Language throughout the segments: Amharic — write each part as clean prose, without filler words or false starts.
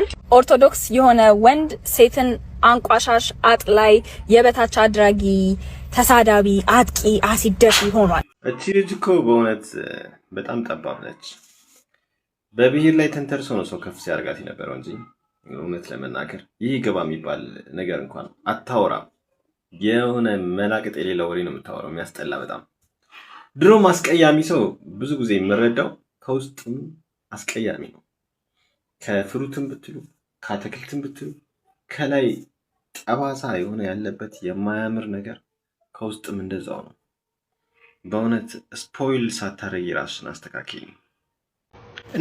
ሆኗል። ኦርቶዶክስ የሆነ ወንድ ሴትን አንቋሻሽ፣ አጥላይ፣ የበታች አድራጊ፣ ተሳዳቢ፣ አጥቂ፣ አሲድ ደፊ ሆኗል። እቺ ልጅ እኮ በእውነት በጣም ጠባብ ነች። በብሔር ላይ ተንተርሶ ነው ሰው ከፍ ሲያደርጋት የነበረው እንጂ እውነት ለመናገር ይህ ገባ የሚባል ነገር እንኳን አታወራም። የሆነ መላቅጥ የሌለው ወሬ ነው የምታወራው፣ የሚያስጠላ በጣም። ድሮም አስቀያሚ ሰው ብዙ ጊዜ የምረዳው ከውስጥም አስቀያሚ ነው። ከ fruit ም ብትሉ ከአትክልትም ብትሉ ከላይ ጠባሳ የሆነ ያለበት የማያምር ነገር ከውስጥም እንደዛው ነው። በእውነት spoil ሳታረጊ ራስሽን አስተካክይ።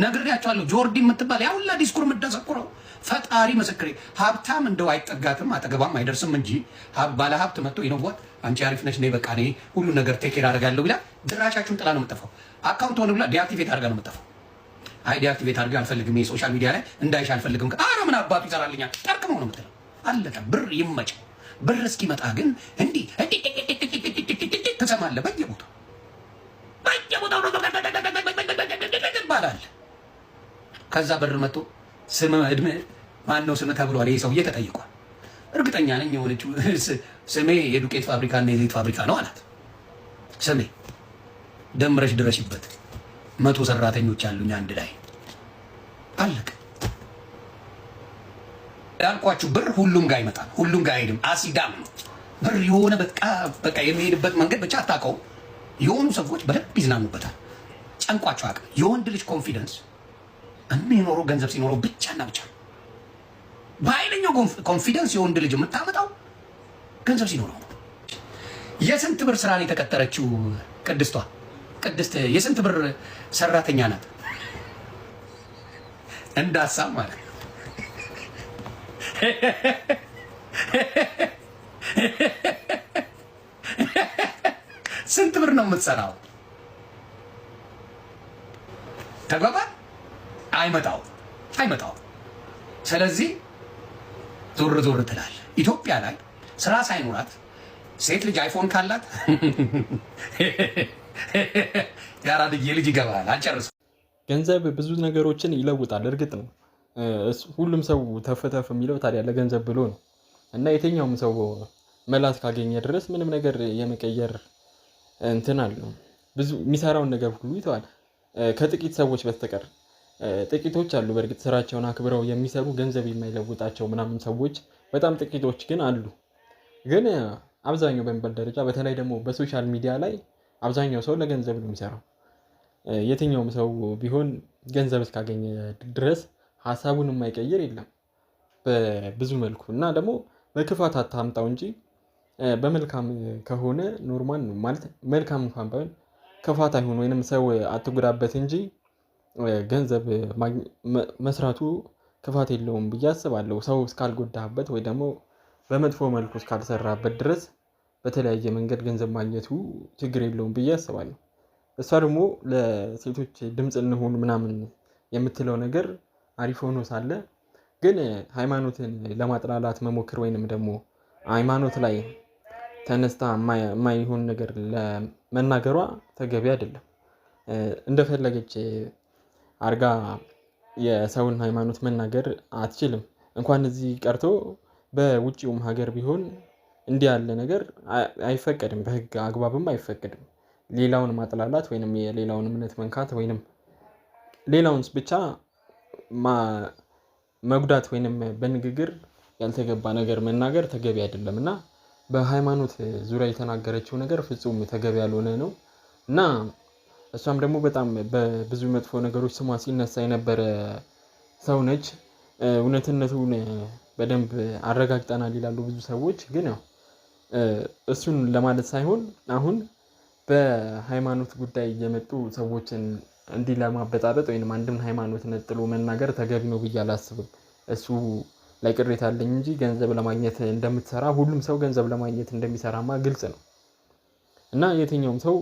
ነግሬያቸዋለሁ። ጆርዲ የምትባል ያ ሁላ ዲስኩር የምትደሰኩረው ፈጣሪ ምስክሬ፣ ሀብታም እንደው አይጠጋትም አጠገቧም አይደርስም እንጂ ባለ ሀብት መጥቶ "You know what፣ አንቺ አሪፍ ነች፣ ነይ በቃ እኔ ሁሉ ነገር take care አደርጋለሁ" ብላ ድራሻችሁን ጥላ ነው የምጠፋው። Account ሆነ ብላ deactivate አድርጋ ነው የምጠፋው። አይ deactivate አድርጋ አልፈልግም፣ ይሄ social media ላይ እንዳይሽ አልፈልግም። ኧረ ምን አባቱ ይሰራልኛል፣ ጠርቅመው ነው የምትለው። አለቀ። ብር ይመቸው። ብር እስኪመጣ ግን እንዲህ እንዲህ ትሰማለህ በየቦታው በየቦታው ትባላለህ። ከዛ ብር መጥቶ ስም እድሜ ማን ነው ስም ተብሏል። ይሄ ሰውዬ ተጠይቋል። እርግጠኛ ነኝ የሆነችው ስሜ የዱቄት ፋብሪካ እና የዘይት ፋብሪካ ነው አላት። ስሜ ደምረሽ ድረሽበት 100 ሰራተኞች አሉኝ አንድ ላይ አለቀ። ያልኳችሁ ብር ሁሉም ጋር ይመጣል፣ ሁሉም ጋር አይሄድም። አሲዳም ነው ብር የሆነ በቃ በቃ የሚሄድበት መንገድ ብቻ አታውቀውም። የሆኑ ሰዎች በደንብ ይዝናኑበታል። ጨንቋቸው አቅም የወንድ ልጅ confidence የሚኖረው ገንዘብ ሲኖረው ብቻና ብቻ ነው። በኃይለኛው confidence የወንድ ልጅ የምታመጣው ገንዘብ ሲኖረው ነው። የስንት ብር ስራ ነው የተቀጠረችው ቅድስቷ? ቅድስት የስንት ብር ሰራተኛ ናት? እንደ ሀሳብ ማለት ነው። ስንት ብር ነው የምትሰራው? ተግባባ። አይመጣው አይመጣው። ስለዚህ ዞር ዞር ትላል። ኢትዮጵያ ላይ ስራ ሳይኖራት ሴት ልጅ አይፎን ካላት የአራድዬ ልጅ ይገባል። አልጨርስም። ገንዘብ ብዙ ነገሮችን ይለውጣል። እርግጥ ነው ሁሉም ሰው ተፍ ተፍ የሚለው ታዲያ ለገንዘብ ብሎ ነው እና የትኛውም ሰው መላ እስካገኘ ድረስ ምንም ነገር የመቀየር እንትን አለው። ብዙ የሚሰራውን ነገር ሁሉ ይተዋል ከጥቂት ሰዎች በስተቀር። ጥቂቶች አሉ በእርግጥ ስራቸውን አክብረው የሚሰሩ ገንዘብ የማይለውጣቸው ምናምን ሰዎች በጣም ጥቂቶች ግን አሉ። ግን አብዛኛው በሚባል ደረጃ በተለይ ደግሞ በ social media ላይ አብዛኛው ሰው ለገንዘብ ነው የሚሰራው። የትኛውም ሰው ቢሆን ገንዘብ እስካገኘ ድረስ ሀሳቡን የማይቀይር የለም። በብዙ መልኩ እና ደግሞ በክፋት አታምጣው እንጂ በመልካም ከሆነ normal ነው ማለት መልካም እንኳን ባይሆን ክፋት አይሁን ወይንም ሰው አትጉዳበት እንጂ ገንዘብ መስራቱ ክፋት የለውም ብዬ አስባለሁ። ሰው እስካልጎዳህበት ወይ ደግሞ በመጥፎ መልኩ እስካልሰራበት ድረስ በተለያየ መንገድ ገንዘብ ማግኘቱ ችግር የለውም ብዬ አስባለሁ። እሷ ደግሞ ለሴቶች ድምፅ እንሁን ምናምን የምትለው ነገር አሪፍ ሆኖ ሳለ ግን ሃይማኖትን ለማጥላላት መሞከር ወይንም ደግሞ ሃይማኖት ላይ ተነስታ የማይሆን ነገር ለመናገሯ ተገቢ አይደለም። እንደፈለገች አርጋ የሰውን ሃይማኖት መናገር አትችልም። እንኳን እዚህ ቀርቶ በውጪውም ሀገር ቢሆን እንዲህ ያለ ነገር አይፈቀድም፣ በህግ አግባብም አይፈቀድም። ሌላውን ማጥላላት ወይንም የሌላውን እምነት መንካት ወይንም ሌላውን ብቻ መጉዳት ወይንም በንግግር ያልተገባ ነገር መናገር ተገቢ አይደለም እና በሃይማኖት ዙሪያ የተናገረችው ነገር ፍጹም ተገቢ ያልሆነ ነው። እና እሷም ደግሞ በጣም በብዙ መጥፎ ነገሮች ስሟ ሲነሳ የነበረ ሰው ነች። እውነትነቱን በደንብ አረጋግጠናል ይላሉ ብዙ ሰዎች። ግን ያው እሱን ለማለት ሳይሆን አሁን በሃይማኖት ጉዳይ የመጡ ሰዎችን እንዲህ ለማበጣበጥ ወይም አንድን ሃይማኖት ነጥሎ መናገር ተገቢ ነው ብዬ አላስብም። እሱ ላይ ቅሬታ አለኝ እንጂ ገንዘብ ለማግኘት እንደምትሰራ ሁሉም ሰው ገንዘብ ለማግኘት እንደሚሰራማ ግልጽ ነው። እና የትኛውም ሰው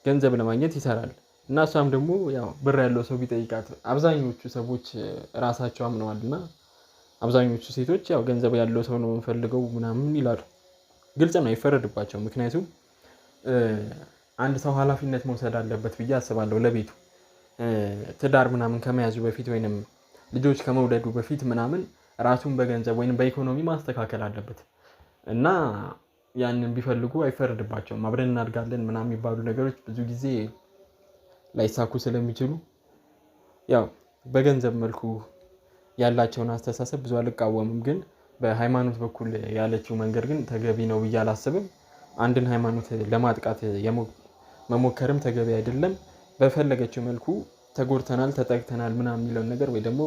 ገንዘብ ለማግኘት ይሰራል። እና እሷም ደግሞ ያው ብር ያለው ሰው ቢጠይቃት አብዛኞቹ ሰዎች ራሳቸው አምነዋል እና አብዛኞቹ ሴቶች ያው ገንዘብ ያለው ሰው ነው የምንፈልገው ምናምን ይላሉ። ግልጽ ነው፣ አይፈረድባቸው። ምክንያቱም አንድ ሰው ኃላፊነት መውሰድ አለበት ብዬ አስባለሁ ለቤቱ ትዳር ምናምን ከመያዙ በፊት ወይንም ልጆች ከመውለዱ በፊት ምናምን ራሱን በገንዘብ ወይም በኢኮኖሚ ማስተካከል አለበት እና ያንን ቢፈልጉ አይፈረድባቸውም። አብረን እናድጋለን ምናምን የሚባሉ ነገሮች ብዙ ጊዜ ላይሳኩ ስለሚችሉ ያው በገንዘብ መልኩ ያላቸውን አስተሳሰብ ብዙ አልቃወምም። ግን በሃይማኖት በኩል ያለችው መንገድ ግን ተገቢ ነው ብዬ አላስብም። አንድን ሃይማኖት ለማጥቃት መሞከርም ተገቢ አይደለም። በፈለገችው መልኩ ተጎድተናል፣ ተጠቅተናል ምናምን የሚለውን ነገር ወይ ደግሞ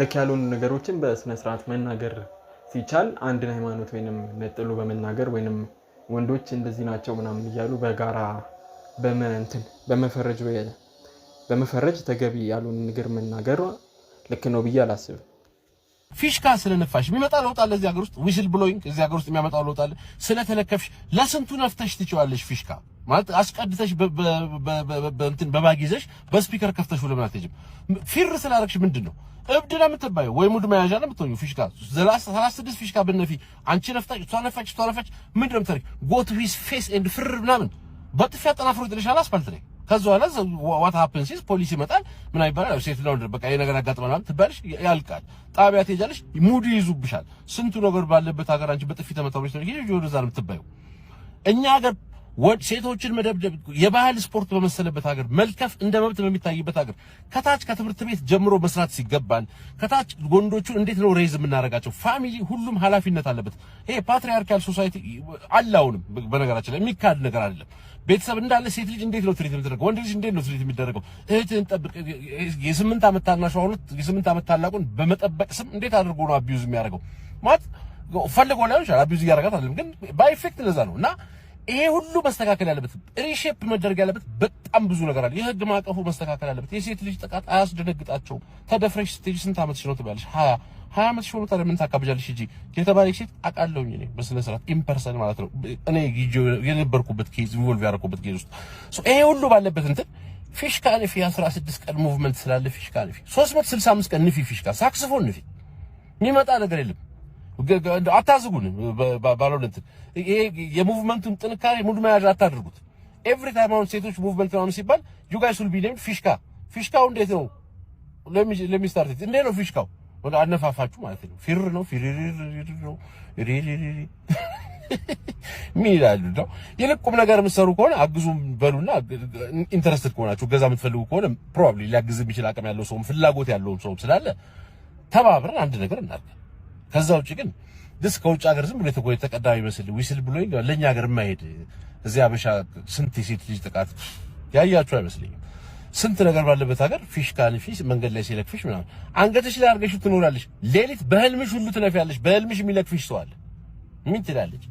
ልክ ያልሆኑ ነገሮችን በስነስርዓት መናገር ሲቻል አንድን ሃይማኖት ወይንም ነጥሎ በመናገር ወይንም ወንዶች እንደዚህ ናቸው ምናምን እያሉ በጋራ በመንትን በመፈረጅ ተገቢ ያልሆነ ነገር መናገሯ ልክ ነው ብዬ አላስብም። ፊሽካ ስለነፋሽ የሚመጣ ለውጥ አለ እዚህ ሀገር ውስጥ? Whistle blowing እዚህ ሀገር ውስጥ የሚያመጣው ለውጥ አለ? ስለተለከፍሽ ለስንቱ ነፍተሽ ትችዋለሽ። ፊሽካ ማለት አስቀድተሽ በእንትን በ bag ይዘሽ በ speaker ከፍተሽ ለምን አትሄጂም? ፊር ስላደረግሽ ምንድን ነው? እብድ ነው የምትባየው ወይ ሙድ መያዣ ነው የምትሆኚው። ፊሽካ 36 ፊሽካ ብነፊ አንቺ ነፍታች፣ እሷ ነፋች፣ እሷ ነፋች፣ ምንድን ነው የምታደርጊው? Go to his face and ፍር ምናምን በጥፊ አጠናፍሮ ይጥልሻል አስፋልት ላይ። ከዛ በኋላ what happens is ፖሊስ ይመጣል። ምን ይባላል? ሴት ነው በቃ ይሄ ነገር አጋጥመናል ትባልሽ፣ ያልቃል። ጣቢያ ትሄጃለሽ፣ ሙድ ይይዙብሻል። ስንቱ ነገር ባለበት ሀገር አንቺ በጥፊ ተመታው ብለሽ ነው ወደዛ ነው የምትባየው። እኛ ሀገር ሴቶችን መደብደብ የባህል ስፖርት በመሰለበት ሀገር፣ መልከፍ እንደ መብት በሚታይበት ሀገር፣ ከታች ከትምህርት ቤት ጀምሮ መስራት ሲገባን ከታች ወንዶቹን እንዴት ነው raise የምናደርጋቸው? Family ሁሉም ኃላፊነት አለበት። ይሄ patriarchal society አለ። አሁንም በነገራችን ላይ የሚካድ ነገር አይደለም። ቤተሰብ እንዳለ ሴት ልጅ እንዴት ነው treat የሚደረገው? ወንድ ልጅ እንዴት ነው treat የሚደረገው? እህትህን ጠብቅ። የ8 ዓመት ታናሽ ሆኖ የ8 ዓመት ታላቁን በመጠበቅ ስም እንዴት አድርጎ ነው abuse የሚያደርገው? ማለት ፈልጎ ላይሆን ይችላል፣ abuse እያደረጋት አይደለም፣ ግን by effect እንደዛ ነው። እና ይሄ ሁሉ መስተካከል ያለበት፣ reshape መደረግ ያለበት በጣም ብዙ ነገር አለ። የህግ ማዕቀፉ መስተካከል ያለበት። የሴት ልጅ ጥቃት አያስደነግጣቸውም። ተደፍረሽ ስትሄጂ ስንት ዓመትሽ ነው ትባያለሽ? 20። 20 ዓመትሽ ሆኖ ታዲያ ምን ታካብጃለሽ? ሂጂ የተባለች ሴት አውቃለሁኝ እኔ በስነ ስርዓት in person ማለት ነው። እኔ የነበርኩበት case፣ involve ያደረኩበት case ውስጥ። So ይሄ ሁሉ ባለበት እንትን ፊሽካ ንፊ፣ 16 ቀን movement ስላለ ፊሽካ ንፊ፣ 365 ቀን ንፊ፣ ፊሽካ ሳክስፎን ንፊ፣ የሚመጣ ነገር የለም። አታዝጉን ባልሆነ እንትን ይሄ የ movement ኡን ጥንካሬ ሙድ መያዣ አታድርጉት። Every time አሁን ሴቶች movement ምናምን ሲባል you guys will be named ፊሽካ። ፊሽካው እንዴት ነው? Let me start። እንዴት ነው ፊሽካው? ወደ አነፋፋችሁ ማለት ነው። ፊር ነው፣ ፊሪሪሪ ነው፣ ሪሪሪ ምን ይላሉ ነው። ይልቅ ቁም ነገር የምትሰሩ ከሆነ አግዙም በሉና interested ከሆናችሁ፣ እገዛ የምትፈልጉ ከሆነ probably ሊያግዝ የሚችል አቅም ያለው ሰውም ፍላጎት ያለውም ሰውም ስላለ ተባብረን አንድ ነገር እናድርግ። ከዛ ውጭ ግን this ከውጭ ሀገር ዝም ብሎ የተቀዳ ይመስል whistle blowing ለኛ ሀገር የማይሄድ፣ እዚህ አበሻ ስንት የሴት ልጅ ጥቃት ያያችሁ አይመስለኝም። ስንት ነገር ባለበት ሀገር ፊሽካ ንፊ፣ መንገድ ላይ ሲለክፍሽ ምናምን አንገትሽ ላይ አድርገሽ ትኖራለሽ። ሌሊት በህልምሽ ሁሉ ትነፊያለሽ። በህልምሽ የሚለክፍሽ ሰው አለ። ምን ትላለች?